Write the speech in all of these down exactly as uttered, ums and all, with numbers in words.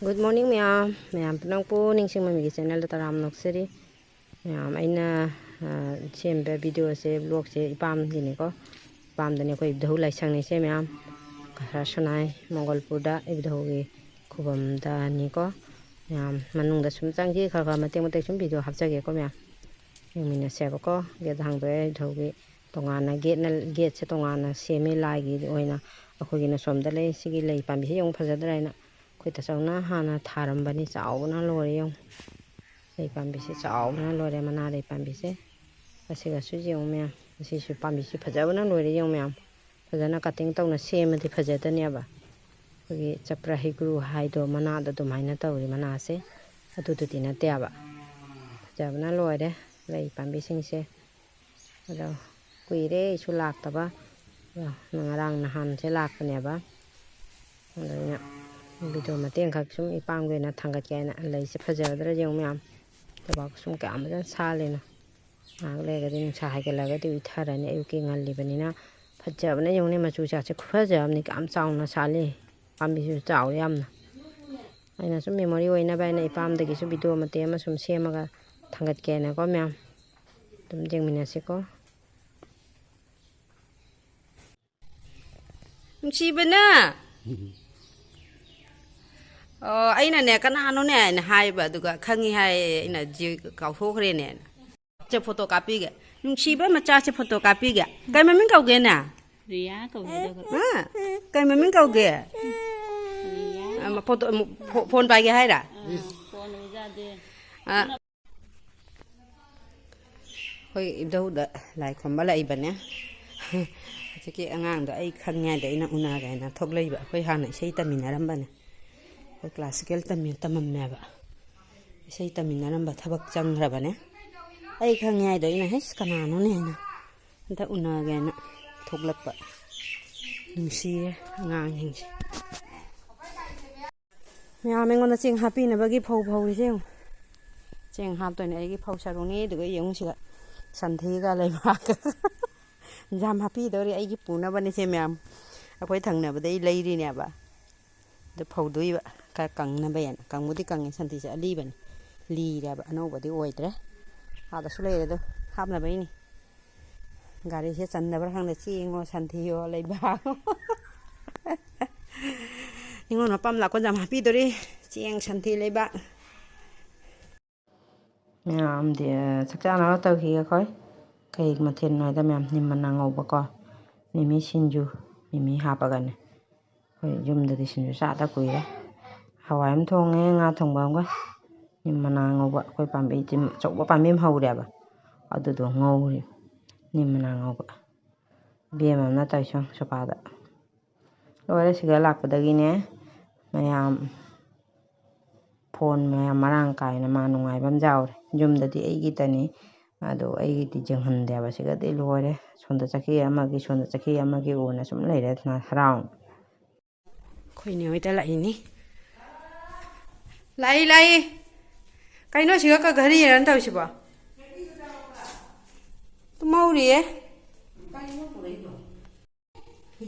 Good morning ꯃꯌꯥꯝ, ꯃꯌꯥꯝ ꯄꯨꯝꯅꯃꯛꯄꯨ ꯅꯤꯡꯁꯤꯡ ꯃꯃꯤꯒꯤ ꯆꯦꯅꯦꯜꯗ ꯇꯔꯥꯝꯅ ꯑꯣꯛꯆꯔꯤ꯫ ꯃꯌꯥꯝ ꯑꯩꯅ, ꯑ, ꯁꯦꯝꯕ ꯚꯤꯗꯤꯑꯣꯁꯦ, ꯕ꯭ꯂꯣꯒꯁꯦ ꯏꯄꯥꯝꯒꯤꯅꯤꯀꯣ꯫ ꯏꯄꯥꯝꯗꯅꯤ ꯑꯩꯈꯣꯏ ꯏꯕꯨꯙꯧ ꯂꯥꯏꯁꯪꯅꯤꯁꯦ ꯃꯌꯥꯝ꯫ ꯀꯁꯥꯔ ꯁꯅꯥꯏ ꯃꯣꯡꯒꯣꯜꯄꯨꯔꯗ ꯏꯕꯨꯙꯧꯒꯤ ꯈꯨꯕꯝꯗꯅꯤꯀꯣ꯫ ꯃꯌꯥꯝ ꯃꯅꯨꯡꯗ ꯁꯨꯝ ꯆꯪꯈꯤ, ꯈꯔ ꯈꯔ ꯃꯇꯦꯛ ꯃꯇꯦꯛ ꯁꯨꯝ ꯚꯤꯗꯤꯑꯣ ꯍꯥꯞꯆꯒꯦꯀꯣ ꯃꯌꯥꯝ꯫ ꯌꯦꯡꯃꯤꯟꯅꯁꯦꯕꯀꯣ꯫ ꯒꯦꯠ ꯍꯥꯡꯗꯣꯛꯑꯦ, ꯏꯕꯨꯙꯧꯒꯤ ꯇꯣꯉꯥꯟꯅ ꯒꯦꯠꯅ, ꯒꯦꯠꯁꯦ ꯇꯣꯉꯥꯟꯅ ꯁꯦꯝꯃꯦ ꯂꯥꯏꯒꯤ ꯑꯣꯏꯅ꯫ ꯑꯩꯈꯣꯏꯒꯤꯅ ꯁꯣꯝꯗ ꯂꯩ꯫ ꯁꯤꯒꯤ ꯂꯩ ꯄꯥꯝꯕꯤꯁꯦ ꯌꯦꯡꯉꯨ ꯐꯖꯗ꯭ꯔꯥ ꯍꯥꯏꯅ ꯑꯩꯈꯣꯏ ꯇꯥꯆꯧꯅ ꯍꯥꯟꯅ ꯊꯥꯔꯝꯕꯅꯤ꯫ ꯆꯥꯎꯕꯅ ꯂꯣꯏꯔꯦ ꯌꯦꯡꯉꯨ꯫ ꯂꯩ ꯄꯥꯝꯕꯤꯁꯦ ꯆꯥꯎꯕꯅ ꯂꯣꯏꯔꯦ, ꯃꯅꯥ ꯂꯩ ꯄꯥꯝꯕꯤꯁꯦ꯫ ꯑꯁꯤꯒꯁꯨ ꯌꯦꯡꯉꯨ ꯃꯌꯥꯝ꯫ ꯑꯁꯤꯁꯨ ꯄꯥꯝꯕꯤꯁꯤ ꯐꯖꯕꯅ ꯂꯣꯏꯔꯦ ꯌꯦꯡꯉꯨ ꯃꯌꯥꯝ꯫ ꯐꯖꯅ ꯀꯠꯇꯤꯡ ꯇꯧꯅ ꯁꯦꯝꯃꯗꯤ ꯐꯖꯗꯅꯦꯕ꯫ ꯑꯩꯈꯣꯏꯒꯤ ꯆꯄ꯭ꯔ ꯍꯩꯒ꯭ꯔꯨ ꯍꯥꯏꯗꯣ ꯃꯅꯥꯗꯣ ꯑꯗꯨꯃꯥꯏꯅ ꯇꯧꯔꯤ ꯃꯅꯥꯁꯦ꯫ ꯑꯗꯨꯗꯨꯗꯤ ꯅꯠꯇꯦꯕ꯫ ꯐꯖꯕꯅ ꯂꯣꯏꯔꯦ ꯂꯩ ꯄꯥꯝꯕꯤꯁꯤꯡꯁꯦ꯫ ꯑꯗꯣ ꯀꯨꯏꯔꯦ ꯑꯩꯁꯨ ꯂꯥꯛꯇꯕ꯫ ꯑꯗꯣ ꯉꯔꯥꯡ ꯅꯍꯥꯟꯁꯦ ꯂꯥꯛꯄꯅꯦꯕ꯫ ꯑꯗꯣ ꯑꯩꯅ ꯚꯤꯗꯤꯑꯣ ꯃꯇꯦꯛ ꯑꯃꯈꯛ ꯁꯨꯝ ꯏꯄꯥꯝꯒꯤ ꯑꯣꯏꯅ ꯊꯥꯡꯒꯠꯀꯦ ꯍꯥꯏꯅ꯫ ꯂꯩꯁꯦ ꯐꯖꯒꯗ꯭ꯔꯥ ꯌꯦꯡꯉꯨ ꯃꯌꯥꯝ꯫ ꯂꯩꯕꯥꯛ ꯁꯨꯝ ꯀꯌꯥꯝ ꯐꯖꯅ ꯁꯥꯠꯂꯤꯅꯣ꯫ ꯉꯥꯏꯍꯥꯛ ꯂꯩꯔꯒꯗꯤ ꯅꯨꯡꯁꯥ ꯍꯥꯏꯒꯠꯂꯒꯗꯤ ꯎꯏꯊꯔꯅꯤ꯫ ꯑꯌꯨꯛꯀꯤ ꯉꯜꯂꯤꯕꯅꯤꯅ ꯐꯖꯕꯅ ꯌꯦꯡꯉꯨꯅꯦ, ꯃꯆꯨ ꯖꯥꯠꯁꯦ ꯈꯨꯐꯖ ꯑꯃꯅꯤ꯫ ꯀꯌꯥꯝ ꯆꯥꯎꯅ ꯁꯥꯠꯂꯤ꯫ ꯄꯥꯝꯕꯤꯁꯤꯁꯨ ꯆꯥꯎꯋꯤ ꯌꯥꯝꯅ꯫ ꯑꯩꯅ ꯁꯨꯝ ꯃꯦꯃꯣꯔꯤ ꯑꯣꯏꯅꯕ ꯍꯥꯏꯅ ꯏꯄꯥꯝꯗꯒꯤꯁꯨ ꯚꯤꯗꯤꯑꯣ ꯃꯇꯦꯛ ꯑꯃ ꯁꯨꯝ ꯁꯦꯝꯃꯒ ꯊꯥꯡꯒꯠꯀꯦꯅꯀꯣ ꯃꯌꯥꯝ꯫ ꯑꯗꯨꯝ ꯌꯦꯡꯃꯤꯟꯅꯁꯤꯀꯣ꯫ ꯅꯨꯡꯁꯤꯕꯅ꯫ ꯑꯣ, ꯑꯩꯅꯅꯦ, ꯀꯅꯥꯅꯣꯅꯦ ꯍꯥꯏꯅ ꯍꯥꯏꯕ, ꯑꯗꯨꯒ ꯈꯪꯉꯤ ꯍꯥꯏꯌꯦ, ꯑꯩꯅ ꯖꯤ ꯀꯥꯎꯊꯣꯛꯈ꯭ꯔꯦꯅꯦꯅ꯫ ꯁꯦ ꯐꯣꯇꯣ ꯀꯥꯞꯄꯤꯒꯦ꯫ ꯅꯨꯡꯁꯤꯕ ꯃꯆꯥꯁꯦ ꯐꯣꯇꯣ ꯀꯥꯞꯄꯤꯒꯦ꯫ ꯀꯩ ꯃꯃꯤꯡ ꯀꯧꯒꯦꯅꯦ? ꯔꯤꯌꯥ ꯀꯧꯒꯦ꯫ ꯑ? ꯀꯩ ꯃꯃꯤꯡ ꯀꯧꯒꯦ? ꯔꯤꯌꯥ꯫ ꯑ, ꯐꯣꯇꯣ, ꯐꯣ-, ꯐꯣꯟ ꯄꯥꯏꯒꯦ ꯍꯥꯏꯔ? ꯑ, ꯐꯣꯟ ꯎꯖꯥꯗꯦ꯫ ꯑ꯫ ꯑꯩꯈꯣꯏ ꯏꯙꯧꯗ ꯂꯥꯏ ꯈꯨꯔꯨꯝꯕ ꯂꯥꯛꯏꯕꯅꯦ꯫ ꯍꯧꯖꯤꯛꯀꯤ ꯑꯉꯥꯡꯗꯣ ꯑꯩ ꯈꯪꯉꯦ ꯍꯥꯏꯗ ꯑꯩꯅ ꯎꯅꯒꯦꯅ ꯊꯣꯛꯂꯛꯏꯕ꯫ ꯑꯩꯈꯣꯏ ꯍꯥꯟꯅ ꯏꯁꯩ ꯇꯝꯃꯤꯟꯅꯔꯝꯕꯅꯦ꯫ ꯑꯩꯈꯣꯏ ꯀ꯭ꯂꯥꯁꯤꯀꯦꯜ ꯇꯝꯃꯤ-, ꯇꯝꯃꯝꯃꯦꯕ꯫ ꯏꯁꯩ ꯇꯝꯃꯤꯟꯅꯔꯝꯕ ꯊꯕꯛ ꯆꯪꯈ꯭ꯔꯕꯅꯦ꯫ ꯑꯩ ꯈꯪꯉꯦ ꯍꯥꯏꯗꯣ ꯑꯩꯅ, "ꯍꯩꯁ, ꯀꯅꯥꯅꯣꯅꯦ?" ꯍꯥꯏꯅ ꯍꯟꯗꯛ ꯎꯅꯒꯦꯅ ꯊꯣꯛꯂꯛꯄ꯫ ꯅꯨꯡꯁꯤꯌꯦ ꯑꯉꯥꯡꯁꯤꯡꯁꯦ꯫ ꯃꯌꯥꯝ ꯑꯩꯉꯣꯟꯗ ꯆꯦꯡ ꯍꯥꯞꯄꯤꯅꯕꯒꯤ ꯐꯧ ꯐꯧꯔꯤꯁꯦ ꯌꯦꯡꯉꯨ꯫ ꯆꯦꯡ ꯍꯥꯞꯇꯣꯏꯅꯦ ꯑꯩꯒꯤ ꯐꯧ ꯁꯔꯨꯛꯅꯤ꯫ ꯑꯗꯨꯒ ꯌꯦꯡꯉꯨ ꯁꯤꯗ ꯁꯟꯊꯤꯒ ꯂꯩꯕꯥꯛꯀ꯫ ꯏꯟꯖꯥꯡ ꯍꯥꯞꯄꯤꯗꯧꯔꯤ ꯑꯩꯒꯤ ꯄꯨꯅꯕꯅꯦ ꯁꯦ ꯃꯌꯥꯝ꯫ ꯑꯩꯈꯣꯏ ꯊꯪꯅꯕꯗꯩ ꯂꯩꯔꯤꯅꯦꯕ꯫ ꯑꯗꯨ ꯐꯧꯗꯣꯛꯏꯕ꯫ ꯈꯔ ꯀꯪꯅꯕ ꯍꯥꯏꯅ꯫ ꯀꯪꯕꯨꯗꯤ ꯀꯪꯉꯦ, ꯁꯟꯊꯤꯁꯦ ꯑꯂꯤꯕꯅꯤ, ꯂꯤꯔꯦꯕ, ꯑꯅꯧꯕꯗꯤ ꯑꯣꯏꯗ꯭ꯔꯦ꯫ ꯑꯥꯗꯁꯨ ꯂꯩꯔꯦ ꯑꯗꯣ, ꯍꯥꯞꯅꯕ ꯏꯅꯤ꯫ ꯒꯥꯔꯤꯁꯦ ꯆꯟꯗꯕ꯭ꯔꯥ ꯈꯪꯗꯦ, ꯆꯦꯡꯉꯣ ꯁꯟꯊꯤꯌꯣ ꯂꯩꯕꯥꯛ꯫ ꯅꯤꯉꯣꯜ ꯃꯄꯥꯝ ꯂꯥꯛꯄ ꯌꯥꯝ ꯍꯥꯞꯄꯤꯗꯣꯔꯤ, ꯆꯦꯡ ꯁꯟꯊꯤ ꯂꯩꯕꯥꯛ꯫ ꯃꯌꯥꯝꯗꯤ, ꯑ, ꯆꯥꯛ ꯆꯥꯅꯕ ꯇꯧꯈꯤꯒꯦ ꯑꯩꯈꯣꯏ꯫ ꯀꯩ ꯃꯊꯦꯜꯅꯣ ꯍꯥꯏꯗ ꯃꯌꯥꯝ, ꯅꯤꯝ ꯃꯅꯥ ꯉꯧꯕꯀꯣ, ꯃꯤꯃꯤ ꯁꯤꯡꯖꯨ, ꯃꯤꯃꯤ ꯍꯥꯞꯄꯒꯅꯦ꯫ ꯑꯩꯈꯣꯏ ꯌꯨꯝꯗꯗꯤ ꯁꯤꯡꯖꯨ ꯆꯥꯗ ꯀꯨꯏꯔꯦ꯫ ꯍꯋꯥꯏ ꯑꯃ ꯊꯣꯡꯉꯦ, ꯉꯥ ꯊꯣꯡꯕ ꯑꯃꯒ꯫ ꯅꯤꯝ ꯃꯅꯥ ꯉꯧꯕ, ꯑꯩꯈꯣꯏ ꯄꯥꯝꯕꯤ, ꯇꯤꯝ ꯑꯆꯧꯕ ꯄꯥꯝꯕꯤ ꯑꯃ ꯍꯧꯔꯦꯕ, ꯑꯗꯨꯗꯣ ꯉꯧꯔꯤ꯫ ꯅꯤꯝ ꯃꯅꯥ ꯉꯧꯕ꯫ ꯏꯕꯦꯝꯃ ꯑꯃꯅ ꯇꯧꯔꯤꯁꯦ ꯌꯦꯡꯉꯨ ꯁꯣꯐꯥꯗ꯫ ꯂꯣꯏꯔꯦ, ꯁꯤꯒ ꯂꯥꯛꯄꯗꯒꯤꯅꯦ ꯃꯌꯥꯝ ꯐꯣꯟ ꯃꯌꯥꯝ ꯃꯔꯥꯡ ꯀꯥꯏꯅ ꯃꯥ ꯅꯨꯡꯉꯥꯏꯕ ꯑꯃ ꯌꯥꯎꯔꯦ꯫ ꯌꯨꯝꯗꯗꯤ ꯑꯩꯒꯤꯇꯅꯤ, ꯑꯗꯣ ꯑꯩꯒꯤꯗꯤ ꯌꯦꯡꯍꯟꯗꯦꯕ꯫ ꯁꯤꯒꯗꯤ ꯂꯣꯏꯔꯦ, ꯁꯣꯝꯗ ꯆꯠꯈꯤ ꯑꯃꯒꯤ, ꯁꯣꯝꯗ ꯆꯠꯈꯤ ꯑꯃꯒꯤ ꯑꯣꯏꯅ ꯁꯨꯝ ꯂꯩꯔꯦ ꯍꯔꯥꯎꯅ꯫ ꯑꯩꯈꯣꯏ ꯅꯦ ꯍꯣꯏꯗ ꯂꯥꯛꯏꯅꯤ꯫ ꯂꯥꯛꯏ, ꯂꯥꯛꯏ꯫ ꯀꯩꯅꯣ ꯁꯤꯒ ꯀ-, ꯘꯔꯤ ꯔꯟ ꯇꯧꯔꯤꯁꯤꯕꯣ? ꯇꯨꯝꯍꯧꯔꯤꯌꯦ꯫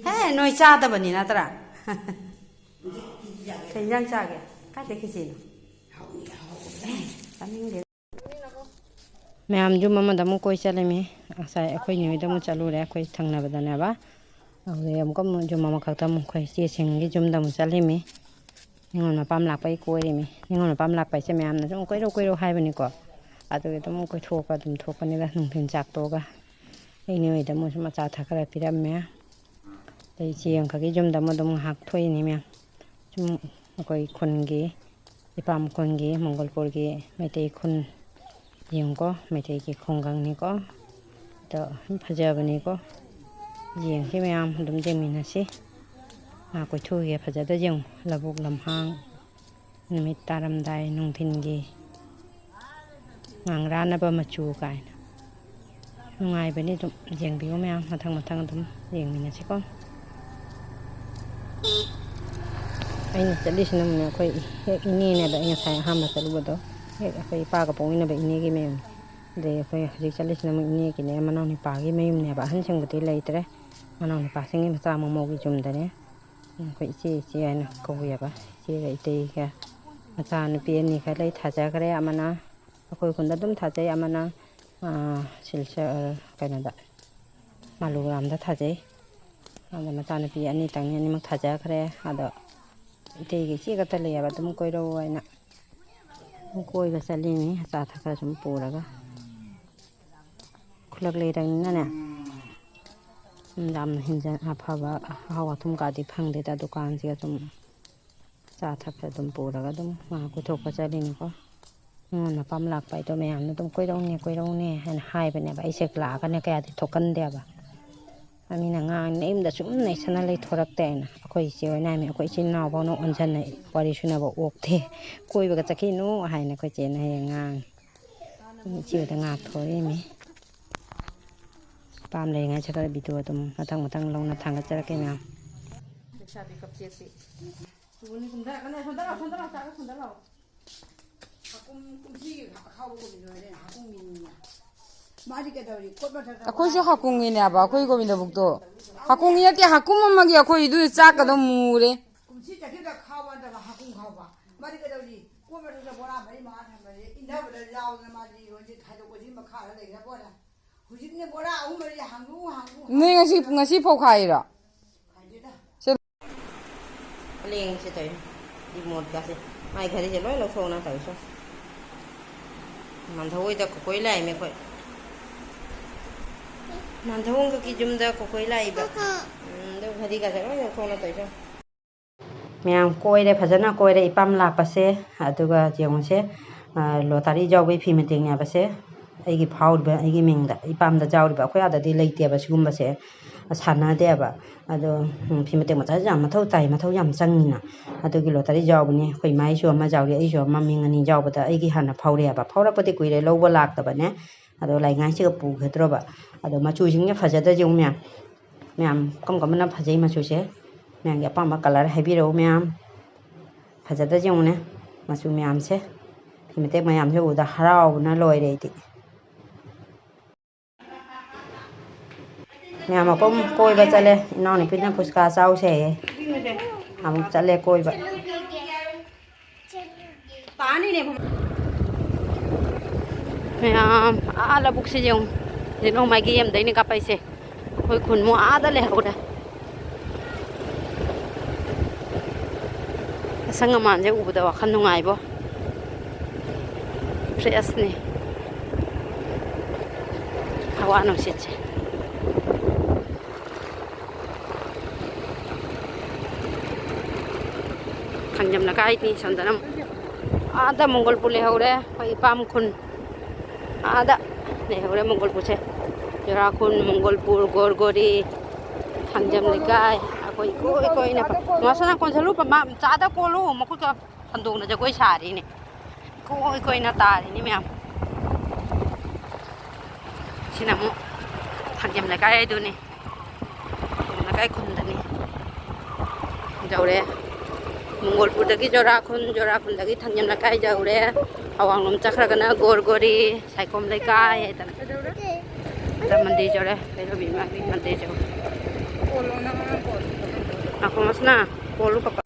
ꯍꯦ, ꯅꯣꯏ ꯆꯥꯗꯕꯅꯤ ꯅꯠꯇ꯭ꯔꯥ? ꯀꯩ ꯏꯟꯖꯥꯡ ꯆꯥꯒꯦ? ꯀꯥꯏꯗꯩ ꯈꯦꯆꯤꯅꯣ? ꯆꯥꯅꯤꯡꯗꯦ꯫ ꯃꯌꯥꯝ ꯌꯨꯝ ꯑꯃꯗ ꯑꯃꯨꯛ ꯀꯣꯏ ꯆꯠꯂꯤꯃꯤ꯫ ꯉꯁꯥꯏ ꯑꯩꯈꯣꯏ ꯅꯦ ꯍꯣꯏꯗ ꯑꯃꯨꯛ ꯆꯠꯂꯨꯔꯦ, ꯑꯩꯈꯣꯏ ꯊꯪꯅꯕꯗꯅꯦꯕ꯫ ꯑꯗꯨꯗꯩ ꯑꯃꯨꯛꯀ ꯑꯃꯨꯛ ꯌꯨꯝ ꯑꯃꯈꯛꯇ ꯑꯃꯨꯛ ꯑꯩꯈꯣꯏ ꯏꯆꯦꯁꯤꯡꯒꯤ ꯌꯨꯝꯗ ꯑꯃꯨꯛ ꯆꯠꯂꯤꯃꯤ꯫ ꯅꯤꯉꯣꯜ ꯃꯄꯥꯝ ꯂꯥꯛꯄꯩ ꯀꯣꯏꯔꯤꯃꯤ꯫ ꯅꯤꯉꯣꯜ ꯃꯄꯥꯝ ꯂꯥꯛꯄ ꯍꯥꯏꯁꯦ ꯃꯌꯥꯝꯅ ꯁꯨꯝ ꯀꯣꯏꯔꯛꯎ ꯀꯣꯏꯔꯛꯎ ꯍꯥꯏꯕꯅꯤꯀꯣ꯫ ꯑꯗꯨꯒꯤ ꯑꯗꯨꯝ ꯀꯣꯏꯊꯣꯛꯑꯒ ꯑꯗꯨꯝ ꯊꯣꯛꯄꯅꯤꯗ, ꯅꯨꯡꯊꯤꯜ ꯆꯥꯛ ꯇꯣꯛꯑꯒ꯫ ꯑꯩ ꯅꯦ ꯍꯣꯏꯗ ꯃꯣꯏꯁꯨ ꯑꯆꯥ ꯑꯊꯛ ꯈꯔ ꯄꯤꯔꯝꯃꯦ꯫ ꯑꯗꯩ ꯏꯆꯦ ꯑꯃꯈꯛꯀꯤ ꯌꯨꯝꯗ ꯑꯃꯨꯛ ꯑꯗꯨꯝ ꯉꯥꯏꯍꯥꯛ ꯊꯣꯛꯏꯅꯤ ꯃꯌꯥꯝ꯫ ꯁꯨꯝ ꯑꯩꯈꯣꯏ ꯈꯨꯟꯒꯤ, ꯏꯄꯥꯝ ꯈꯨꯟꯒꯤ, ꯃꯪꯒꯣꯜꯄꯨꯔꯒꯤ ꯃꯩꯇꯩ ꯈꯨꯟ ꯌꯦꯡꯉꯨꯀꯣ, ꯃꯩꯇꯩꯒꯤ ꯈꯨꯡꯒꯪꯅꯤꯀꯣ꯫ ꯑꯗꯣ ꯁꯨꯝ ꯐꯖꯕꯅꯤꯀꯣ꯫ ꯌꯦꯡꯁꯤ ꯃꯌꯥꯝ ꯑꯗꯨꯝ ꯌꯦꯡꯃꯤꯟꯅꯁꯤ꯫ ꯉꯥ ꯀꯣꯏꯊꯣꯛꯎꯒꯦ, ꯐꯖꯗ ꯌꯦꯡꯉꯨ, ꯂꯧꯕꯨꯛ ꯂꯝꯍꯥꯡ꯫ ꯅꯨꯃꯤꯠ ꯇꯥꯔꯝꯗꯥꯏ ꯅꯨꯡꯊꯤꯜꯒꯤ ꯉꯥꯡꯔꯥꯟꯅꯕ ꯃꯆꯨ ꯀꯥꯏꯅ꯫ ꯅꯨꯡꯉꯥꯏꯕꯅꯤ, ꯑꯗꯨꯝ ꯌꯦꯡꯕꯤꯌꯨ ꯃꯌꯥꯝ, ꯃꯊꯪ ꯃꯊꯪ ꯑꯗꯨꯝ ꯌꯦꯡꯃꯤꯟꯅꯁꯤꯀꯣ꯫ ꯑꯩꯅ ꯆꯠꯂꯤꯁꯤꯅ ꯑꯃꯨꯛꯅꯦ, ꯑꯩꯈꯣꯏ ꯍꯦꯛ ꯏꯅꯦꯅꯦꯕ, ꯑꯩ ꯉꯁꯥꯏ ꯑꯍꯥꯟꯕ ꯆꯠꯂꯨꯕꯗꯣ, ꯍꯦꯛ ꯑꯩꯈꯣꯏ ꯏꯄꯥꯒ ꯄꯣꯛꯃꯤꯟꯅꯕ ꯏꯅꯦꯒꯤ ꯃꯌꯨꯝ꯫ ꯑꯗꯩ ꯑꯩꯈꯣꯏ ꯍꯧꯖꯤꯛ ꯆꯠꯂꯤꯁꯤꯅ ꯑꯃꯨꯛ ꯏꯅꯦꯒꯤꯅꯦ, ꯃꯅꯥꯎ ꯅꯨꯄꯥꯒꯤ ꯃꯌꯨꯝꯅꯦꯕ, ꯑꯍꯟꯁꯤꯡꯕꯨꯗꯤ ꯂꯩꯇ꯭ꯔꯦ, ꯃꯅꯥꯎ ꯅꯨꯄꯥꯁꯤꯡꯒꯤ ꯃꯆꯥ ꯃꯃꯧꯒꯤ ꯌꯨꯝꯗꯅꯦ꯫ ꯑꯩꯈꯣꯏ ꯏꯆꯦ, ꯏꯆꯦ ꯍꯥꯏꯅ ꯀꯧꯋꯦꯕ꯫ ꯏꯆꯦꯒ ꯏꯇꯩꯒ ꯃꯆꯥꯅꯨꯄꯤ ꯑꯅꯤꯈꯛ ꯂꯩ꯫ ꯊꯥꯖꯈ꯭ꯔꯦ꯫ ꯑꯃꯅ ꯑꯩꯈꯣꯏ ꯈꯨꯟꯗ ꯑꯗꯨꯝ ꯊꯥꯖꯩ, ꯑꯃꯅ, ꯑꯥ, ꯁꯤꯜꯆꯔ, ꯀꯩꯅꯣꯗ, ꯃꯥꯂꯨꯒ꯭ꯔꯥꯝꯗ ꯊꯥꯖꯩ꯫ ꯑꯗ ꯃꯆꯥꯅꯨꯄꯤ ꯑꯅꯤꯇꯪꯅꯤ, ꯑꯅꯤꯃꯛ ꯊꯥꯖꯈ꯭ꯔꯦ꯫ ꯑꯗꯣ ꯏꯇꯩꯒ ꯏꯆꯦ ꯈꯛꯇ ꯂꯩꯌꯦꯕ, ꯑꯗꯨꯝ ꯀꯣꯏꯔꯛꯑꯣ ꯍꯥꯏꯅ꯫ ꯑꯗꯨꯝ ꯀꯣꯏꯕ ꯆꯠꯂꯤꯅꯤ, ꯑꯆꯥ ꯑꯊꯛ ꯈꯔ ꯁꯨꯝ ꯄꯨꯔꯒ꯫ ꯈꯨꯜꯂꯛ ꯂꯩꯔꯕꯅꯤꯅꯅꯦ, ꯌꯥꯝꯅ ꯍꯦꯟꯖꯟ-, ꯑꯐꯕ ꯑꯍꯥꯎ ꯑꯊꯨꯝ ꯀꯥꯗꯤ ꯐꯪꯗꯦꯗ, ꯗꯨꯀꯥꯟꯁꯤꯒ ꯁꯨꯝ ꯑꯆꯥ ꯑꯊꯛꯇ ꯑꯗꯨꯝ ꯄꯨꯔꯒ ꯑꯗꯨꯝ ꯉꯥꯏꯍꯥꯛ ꯀꯣꯏꯊꯣꯛꯄ ꯆꯠꯂꯤꯅꯤꯀꯣ꯫ ꯅꯤꯉꯣꯜ ꯃꯄꯥꯝ ꯂꯥꯛꯄ ꯍꯥꯏꯗꯣ ꯃꯌꯥꯝꯅ ꯑꯗꯨꯝ "ꯀꯣꯏꯔꯛꯎꯅꯦ, ꯀꯣꯏꯔꯛꯎꯅꯦ" ꯍꯥꯏꯅ ꯍꯥꯏꯕꯅꯦꯕ꯫ ꯑꯩꯁꯦ ꯂꯥꯛꯑꯒꯅꯦ ꯀꯌꯥꯗꯤ ꯊꯣꯛꯀꯟꯗꯦꯕ꯫ ꯑꯗ ꯃꯤꯅ ꯉꯥꯡꯉꯤ, "ꯅꯌꯨꯝꯗ ꯁꯨꯝ ꯅꯩꯁꯟꯅ ꯂꯩꯊꯣꯔꯛꯇꯦ" ꯍꯥꯏꯅ꯫ ꯑꯩꯈꯣꯏ ꯏꯆꯦ ꯍꯣꯏꯅ ꯍꯥꯏꯃꯤ, "ꯑꯩꯈꯣꯏ ꯏꯆꯤꯜ ꯏꯅꯥꯎ ꯐꯥꯎꯅ ꯑꯣꯟꯁꯟꯅꯩ, ꯋꯥꯔꯤ ꯁꯨꯅꯕ ꯑꯣꯛꯇꯦ, ꯀꯣꯏꯕꯒ ꯆꯠꯈꯤꯅꯨ" ꯍꯥꯏꯅ ꯑꯩꯈꯣꯏ ꯏꯆꯦꯅ ꯍꯦꯛ ꯉꯥꯡꯉꯤ꯫ ꯏꯆꯦ ꯍꯣꯏꯗ ꯉꯥꯛꯊꯣꯔꯛꯏꯃꯤ꯫ ꯑꯄꯥꯝ ꯂꯩꯔꯤꯉꯩꯁꯤꯗ ꯚꯤꯗꯤꯑꯣ ꯑꯗꯨꯝ ꯃꯊꯪ ꯃꯊꯪ ꯂꯧꯅ ꯊꯥꯡꯒꯠꯆꯔꯛꯀꯦ ꯃꯌꯥꯝ꯫ ꯂꯩꯁꯥꯕꯤ ꯀꯞꯆꯦꯠꯄꯤ꯫ ꯇꯨꯅꯤ ꯀꯨꯝꯊꯔꯛꯀꯅꯤ꯫ ꯁꯣꯝꯗ ꯂꯥꯎ, ꯁꯣꯝꯗ ꯂꯥꯎ, ꯆꯥꯒ ꯁꯣꯝꯗ ꯂꯥꯎ꯫ ꯍꯥꯀꯨꯝ ꯀꯨꯝꯁꯤꯒꯤ ꯑꯈꯥꯎꯕ ꯀꯣꯕꯤꯗꯣ ꯍꯣꯔꯦꯟ ꯍꯥꯀꯨꯝꯒꯤꯅꯤꯅꯦ꯫ ꯃꯥꯗꯤ ꯀꯩꯗꯧꯔꯤ? ꯀꯣꯠ ꯃꯊꯛꯇ ꯑꯩꯈꯣꯏꯁꯨ ꯍꯥꯀꯨꯝꯒꯤꯅꯦꯕ, ꯑꯩꯈꯣꯏ ꯒꯣꯕꯤꯟꯗ ꯚꯣꯛꯇꯣ꯫ ꯍꯥꯀꯨꯝꯒꯤ ꯅꯠꯇꯦ, ꯍꯥꯀꯨꯝ ꯑꯃꯒꯤ ꯑꯩꯈꯣꯏ ꯏꯗꯨ ꯆꯥꯛꯀꯗꯣ ꯃꯨꯔꯦ꯫ ꯀꯨꯝꯁꯤ ꯆꯠꯈꯤꯕꯗ ꯈꯥꯎꯕ ꯅꯠꯇꯕ ꯍꯥꯀꯨꯝ ꯈꯥꯎꯕ꯫ ꯃꯥꯗꯤ ꯀꯩꯗꯧꯔꯤ? ꯀꯣꯠ ꯃꯊꯛꯇ ꯕꯣꯔꯥ ꯃꯔꯤ ꯃꯉꯥ ꯊꯝꯕꯁꯦ ꯏꯟꯊꯕꯗ ꯌꯥꯎꯗꯅ ꯃꯥꯗꯤ ꯍꯧꯖꯤꯛ ꯈꯥꯏꯗꯣꯛꯄꯁꯤ ꯃꯈꯥꯗ ꯂꯩꯈ꯭ꯔ ꯄꯣꯠꯅꯦ꯫ ꯍꯧꯖꯤꯛꯅꯦ ꯕꯣꯔꯥ ꯑꯍꯨꯝ ꯃꯔꯤ ꯍꯥꯡꯗꯣꯛꯎ, ꯍꯥꯡꯗꯣꯛꯎ, ꯅꯣꯏ ꯉꯁꯤ, ꯍꯥꯡꯗꯣꯛꯎ꯫ ꯉꯁꯤ ꯐꯧ ꯈꯥꯏꯔꯤꯔꯣ? ꯈꯥꯏꯗꯦꯗ꯫ ꯁꯦ꯫ ꯍꯌꯦꯡꯁꯦ ꯇꯧꯔꯤꯁꯦ꯫ ꯔꯤꯃꯣꯠꯀꯥꯁꯦ꯫ ꯃꯥꯏ ꯘꯔꯤꯁꯦ ꯂꯣꯏ ꯂꯧꯊꯣꯛꯅ ꯇꯧꯔꯤꯁꯦ꯫ ꯃꯥꯟꯊꯧ ꯍꯣꯏꯗ ꯀꯣꯀꯣꯏ ꯂꯥꯛꯏꯃꯤ ꯑꯩꯈꯣꯏ꯫ ꯃꯥꯟꯊꯧ ꯍꯣꯏꯒꯤ ꯌꯨꯝꯗ ꯀꯣꯀꯣꯏ ꯂꯥꯛꯏꯕ꯫ ꯎꯝ, ꯑꯗꯨ ꯘꯔꯤꯒꯥꯁꯦ ꯂꯣꯏ ꯂꯧꯊꯣꯛꯅ ꯇꯧꯔꯤꯁꯦ꯫ ꯃꯌꯥꯝ ꯀꯣꯏꯔꯦ, ꯐꯖꯅ ꯀꯣꯏꯔꯦ ꯏꯄꯥꯝ ꯂꯥꯛꯄꯁꯦ꯫ ꯑꯗꯨꯒ ꯌꯦꯡꯉꯨꯁꯦ, ꯑ, ꯂꯣꯇꯥꯔꯤ ꯌꯥꯎꯕꯒꯤ ꯐꯤ ꯃꯇꯦꯛꯅꯦꯕꯁꯦ꯫ ꯑꯩꯒꯤ ꯐꯥꯎꯔꯤꯕ, ꯑꯩꯒꯤ ꯃꯤꯡꯗ, ꯏꯄꯥꯝꯗ ꯌꯥꯎꯔꯤꯕ꯫ ꯑꯩꯈꯣꯏ ꯑꯥꯗꯗꯤ ꯂꯩꯇꯦꯕ ꯁꯤꯒꯨꯝꯕꯁꯦ, ꯁꯥꯟꯅꯗꯦꯕ꯫ ꯑꯗꯣ, ꯎꯝ, ꯐꯤ ꯃꯇꯦꯛ ꯃꯆꯥꯁꯦ ꯌꯥꯝ ꯃꯊꯧ ꯇꯥꯏ, ꯃꯊꯧ ꯌꯥꯝ ꯆꯪꯉꯤꯅ꯫ ꯑꯗꯨꯒꯤ ꯂꯣꯇꯥꯔꯤ ꯌꯥꯎꯕꯅꯤ꯫ ꯑꯩꯈꯣꯏ ꯏꯃꯥꯒꯤꯁꯨ ꯑꯃ ꯌꯥꯎꯔꯤ, ꯑꯩꯁꯨ ꯑꯃ, ꯃꯤꯡ ꯑꯅꯤ ꯌꯥꯎꯕꯗ ꯑꯩꯒꯤ ꯍꯥꯟꯅ ꯐꯥꯎꯔꯛꯑꯦꯕ꯫ ꯐꯥꯎꯔꯛꯄꯗꯤ ꯀꯨꯏꯔꯦ, ꯂꯧꯕ ꯂꯥꯛꯇꯕꯅꯦ꯫ ꯑꯗꯣ ꯂꯥꯛꯏꯉꯥꯏꯁꯤꯒ ꯄꯨꯒꯗ꯭ꯔꯣꯕ꯫ ꯑꯗꯣ ꯃꯆꯨꯁꯤꯡꯁꯦ ꯐꯖꯗ꯭ꯔꯥ ꯌꯦꯡꯉꯨ ꯃꯌꯥꯝ꯫ ꯃꯌꯥꯝ ꯀꯔꯝ ꯀꯔꯝꯕꯅ ꯐꯖꯩ ꯃꯆꯨꯁꯦ? ꯃꯌꯥꯝꯒꯤ ꯑꯄꯥꯝꯕ colour ꯍꯥꯏꯕꯤꯔꯛꯎ ꯃꯌꯥꯝ꯫ ꯐꯖꯗ꯭ꯔꯥ ꯌꯦꯡꯉꯨꯅꯦ ꯃꯆꯨ ꯃꯌꯥꯝꯁꯦ꯫ ꯐꯤ ꯃꯇꯦꯛ ꯃꯌꯥꯝꯁꯦ ꯎꯕꯗ ꯍꯔꯥꯎꯕꯅ ꯂꯣꯏꯔꯦ ꯑꯩꯗꯤ꯫ ꯃꯌꯥꯝ ꯃꯄꯨꯝ ꯀꯣꯏꯕ ꯆꯠꯂꯦ꯫ ꯏꯅꯥꯎꯅꯨꯄꯤꯅ ꯐꯨꯆꯀꯥ ꯆꯥꯎꯁꯦꯌꯦ꯫ ꯑꯃꯨꯛ ꯆꯠꯂꯦ ꯀꯣꯏꯕ꯫ ꯃꯌꯥꯝ ꯑꯥ ꯂꯧꯕꯨꯛꯁꯤ ꯌꯦꯡꯉꯨ꯫ ꯂꯤꯂꯣꯡ ꯃꯥꯏꯀꯩ ꯑꯃꯗꯩꯅꯦ ꯀꯥꯞꯄꯛꯏꯁꯦ꯫ ꯑꯩꯈꯣꯏ ꯈꯨꯟꯃꯨꯛ ꯑꯥꯗ ꯂꯩꯍꯧꯔꯦ꯫ ꯑꯁꯪ ꯑꯃꯥꯟꯁꯦ ꯎꯕꯗ ꯋꯥꯈꯜ ꯅꯨꯡꯉꯥꯏꯕꯣ꯫ ꯐ꯭ꯔꯦꯁꯅꯤ ꯍꯋꯥ ꯅꯨꯡꯁꯤꯠꯁꯦ꯫ ꯊꯥꯡꯖꯝ ꯂꯩꯀꯥꯏꯅꯤ ꯁꯣꯝꯗꯅ꯫ ꯑꯥꯗ ꯃꯣꯡꯒꯣꯜꯄꯨꯔ ꯂꯩꯍꯧꯔꯦ, ꯑꯩꯈꯣꯏ ꯏꯄꯥꯝ ꯈꯨꯟ꯫ ꯑꯥꯗ ꯂꯩꯍꯧꯔꯦ ꯃꯣꯡꯒꯣꯜꯄꯨꯔꯁꯦ꯫ ꯖꯣꯔꯥꯈꯨꯟ, ꯃꯣꯡꯒꯣꯜꯄꯨꯔ, ꯒꯣꯔꯒꯣꯔꯤ, ꯊꯥꯡꯖꯝ ꯂꯩꯀꯥꯏ꯫ ꯑꯩꯈꯣꯏ ꯏꯀꯣꯏ ꯀꯣꯏꯅ ꯃꯥꯁꯣ ꯅꯥꯀꯣꯟ ꯆꯠꯂꯨ, ꯆꯥꯗ ꯀꯣꯜꯂꯨ, ꯃꯈꯨꯠꯀ ꯐꯟꯗꯣꯛꯅ ꯖꯒꯣꯏ ꯁꯥꯔꯤꯅꯦ꯫ ꯏꯀꯣꯏ ꯀꯣꯏꯅ ꯇꯥꯔꯤꯅꯤ ꯃꯌꯥꯝ꯫ ꯁꯤꯅ ꯑꯃꯨꯛ ꯊꯥꯡꯖꯝ ꯂꯩꯀꯥꯏ ꯍꯥꯏꯗꯨꯅꯤ꯫ ꯊꯥꯡꯖꯝ ꯂꯩꯀꯥꯏ ꯈꯨꯟꯗꯅꯤ꯫ ꯌꯧꯔꯦ꯫ ꯃꯣꯡꯒꯣꯜꯄꯨꯔꯗꯒꯤ ꯖꯣꯔꯥꯈꯨꯟ, ꯖꯣꯔꯥꯈꯨꯟꯗꯒꯤ ꯊꯥꯡꯖꯝ ꯂꯩꯀꯥꯏ ꯌꯧꯔꯦ꯫ ꯑꯋꯥꯡꯂꯣꯝ ꯆꯠꯈ꯭ꯔꯒꯅ ꯒꯣꯔꯒꯣꯔꯤ, ꯁꯥꯏꯈꯣꯝ ꯂꯩꯀꯥꯏ ꯍꯥꯏꯗꯅ꯫ ꯃꯟꯗꯤꯔ ꯌꯧꯔꯦ꯫ ꯚꯩꯔꯣꯕꯤ ꯏꯃꯥꯒꯤ ꯃꯟꯗꯤꯔ ꯌꯧꯔꯦ꯫ ꯉꯥꯏꯈꯣ ꯃꯁꯅꯥ, ꯀꯣꯜꯂꯨ ꯄꯄꯥ꯫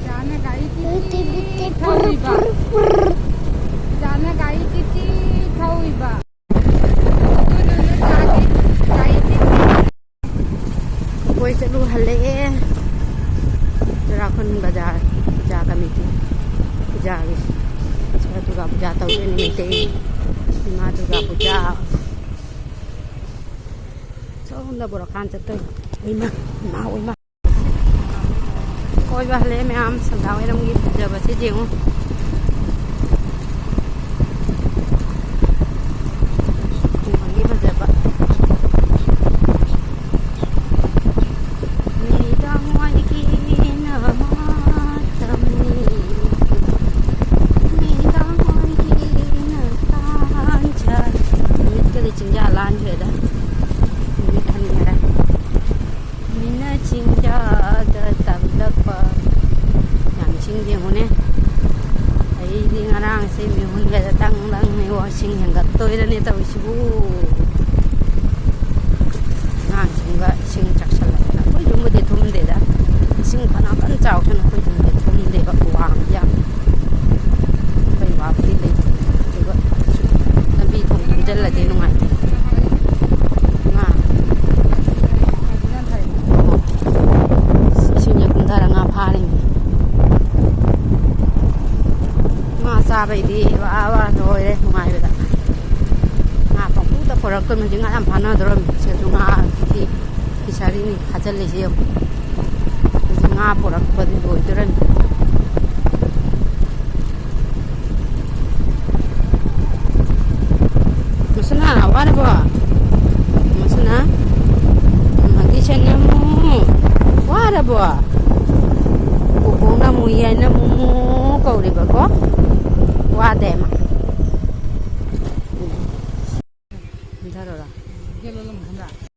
ꯆꯥꯅ ꯒꯥꯔꯤ ꯇꯤꯇꯤ ꯊꯧꯔꯤꯕ꯫ ꯆꯥꯅ ꯒꯥꯔꯤ ꯇꯤꯇꯤ ꯊꯧꯔꯤꯕ꯫ ꯑꯗꯨꯗꯨꯅ ꯆꯥꯒꯤ ꯒꯥꯔꯤ ꯇꯤꯇꯤ꯫ ꯀꯣꯏ ꯆꯠꯂꯨ ꯍꯜꯂꯛꯑꯦ꯫ ꯆꯨꯔꯥꯈꯣꯟ ꯕꯖꯥꯔ ꯄꯨꯖꯥ ꯀꯃꯤꯇꯤ ꯄꯨꯖꯥꯒꯤ꯫ ꯁꯤꯗ ꯗꯨꯔꯒꯥ ꯄꯨꯖꯥ ꯇꯧꯗꯣꯏꯅꯤ ꯃꯩꯇꯩ ꯏꯃꯥ ꯗꯨꯔꯒꯥ ꯄꯨꯖꯥ꯫ ꯁꯣꯝꯗ ꯕꯣꯔꯥꯈꯥꯟ ꯆꯠꯇꯣꯏ꯫ ꯏꯃꯥ, ꯏꯃꯥ, ꯏꯃꯥ꯫ ꯀꯣꯏꯕ ꯍꯜꯂꯛꯑꯦ ꯃꯌꯥꯝ, ꯁꯟꯗꯥ ꯋꯥꯏꯔꯝꯒꯤ ꯐꯖꯕꯁꯤ ꯌꯦꯡꯉꯨ꯫ ꯈꯨꯡꯒꯪꯒꯤ ꯐꯖꯕ꯫ ꯅꯨꯃꯤꯗꯥꯡ ꯋꯥꯏꯒꯤ ꯅꯃꯥꯇꯝꯅꯤ, ꯅꯨꯃꯤꯗꯥꯡ ꯋꯥꯏꯒꯤ ꯅꯇꯥꯟꯖꯥ꯫ ꯅꯨꯃꯤꯠꯀꯗꯤ ꯆꯤꯡꯖꯥ ꯂꯥꯟꯈ꯭ꯔꯦꯗ, ꯅꯨꯃꯤꯠ ꯍꯟꯈ꯭ꯔꯦ꯫ ꯃꯤꯅ ꯆꯤꯡꯖꯥꯗ ꯇꯝꯂꯛꯄ꯫ ꯌꯥꯝ ꯏꯁꯤꯡ ꯌꯦꯡꯉꯨꯅꯦ꯫ ꯑꯩꯗꯤ ꯉꯔꯥꯡꯁꯦ ꯃꯤꯍꯨꯟꯒꯁꯦ ꯗꯪ ꯗꯪꯅꯦ꯫ ꯏꯁꯤꯡ ꯍꯦꯟꯒꯠꯇꯣꯏꯔꯅꯦ ꯇꯧꯔꯤꯁꯤꯕꯨ꯫ ꯑꯉꯥꯡꯁꯤꯡꯒ ꯏꯁꯤꯡ ꯆꯥꯛꯁꯜꯂꯛꯇꯅ꯫ ꯑꯩꯈꯣꯏ ꯌꯨꯝꯕꯨꯗꯤ ꯊꯨꯝꯗꯦꯗ꯫ ꯏꯁꯤꯡ ꯐꯅ ꯀꯟꯅ ꯆꯥꯎꯁꯅꯨ, ꯑꯩꯈꯣꯏ ꯌꯨꯝꯗꯤ ꯊꯨꯝꯗꯦꯕ, ꯋꯥꯡꯕ ꯌꯥꯝ꯫ ꯑꯩꯈꯣꯏ ꯋꯥꯕꯨꯗꯤ ꯂꯩꯇꯦ꯫ ꯑꯗꯨꯒ ꯂꯝꯕꯤ ꯊꯣꯡ ꯊꯨꯝꯖꯤꯜꯂꯗꯤ ꯅꯨꯡꯉꯥꯏꯇꯦ꯫ ꯉꯥ꯫ ꯏꯁꯤꯡꯁꯦ ꯀꯨꯝꯊꯔ ꯉꯥ ꯐꯥꯔꯤꯅꯤ꯫ ꯉꯥ ꯆꯥꯕꯩꯗꯤ ꯋꯥ ꯋꯥ ꯂꯣꯏꯔꯦ ꯅꯨꯡꯉꯥꯏꯕꯗ꯫ ꯉꯥ ꯄꯪꯄꯨꯗ ꯄꯨꯔꯛꯇꯣꯏꯅꯤ ꯍꯧꯖꯤꯛ, ꯉꯥ ꯌꯥꯝ ꯐꯥꯅꯗꯧꯔꯝꯃꯤ꯫ ꯁꯤꯗꯁꯨ ꯉꯥ ꯐꯤꯁꯥꯔꯤꯅꯤ ꯐꯥꯖꯤꯜꯂꯤꯁꯦ ꯌꯦꯡꯉꯨ꯫ ꯍꯧꯖꯤꯛ ꯉꯥ ꯄꯨꯔꯛꯄꯗꯤ ꯂꯣꯏꯗꯣꯔꯝꯃꯤ꯫ ꯃꯁꯅꯥ, ꯋꯥꯔꯕꯣ? ꯃꯁꯅꯥ? ꯃꯥꯒꯤ ꯁꯦꯟꯅꯃꯨ, ꯋꯥꯔꯕꯣ?